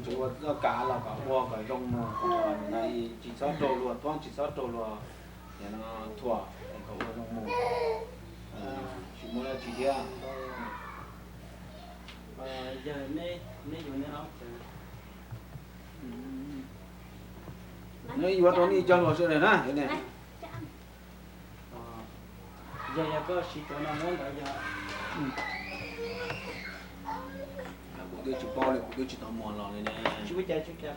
Tsuas ua txoj kav los kom ua kom zoo mus, tsis txhob raug luag thuam, tsis txhob raug luag thuam, kom ua zoo mus, tsis muaj dab tsi thiab. Neb yuav rau nej cov luag sawv daws na. Yog, yog koj siv cov no muab ntawd yog. Kuv twb tsis paub li, kuv twb tsis tau muag los li ne. Tsis ua cas, tsis ua cas.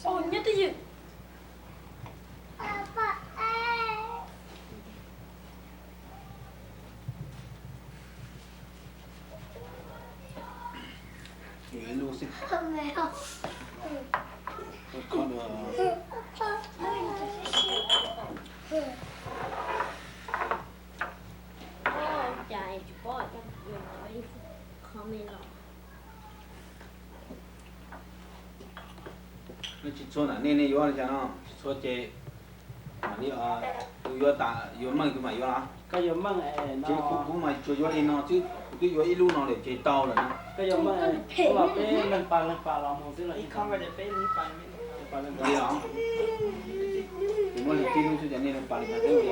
Nyob twj ywm. Ib lub xwb. Tsis txhua na, nej nej yuav li cas no, tsis txhua ces mam li, tus yuav tas yuav meej tus mam yuav los. Ces kuv mas tsuas yuav li no xwb, kuv twb yuav ib lub no lawm ces tau lawm na. Koj yuav meej, peb leeg pais leej pais los mus xwb los. Li os, ces muab li tib lub xwb ces nej leej pais li cas twb li.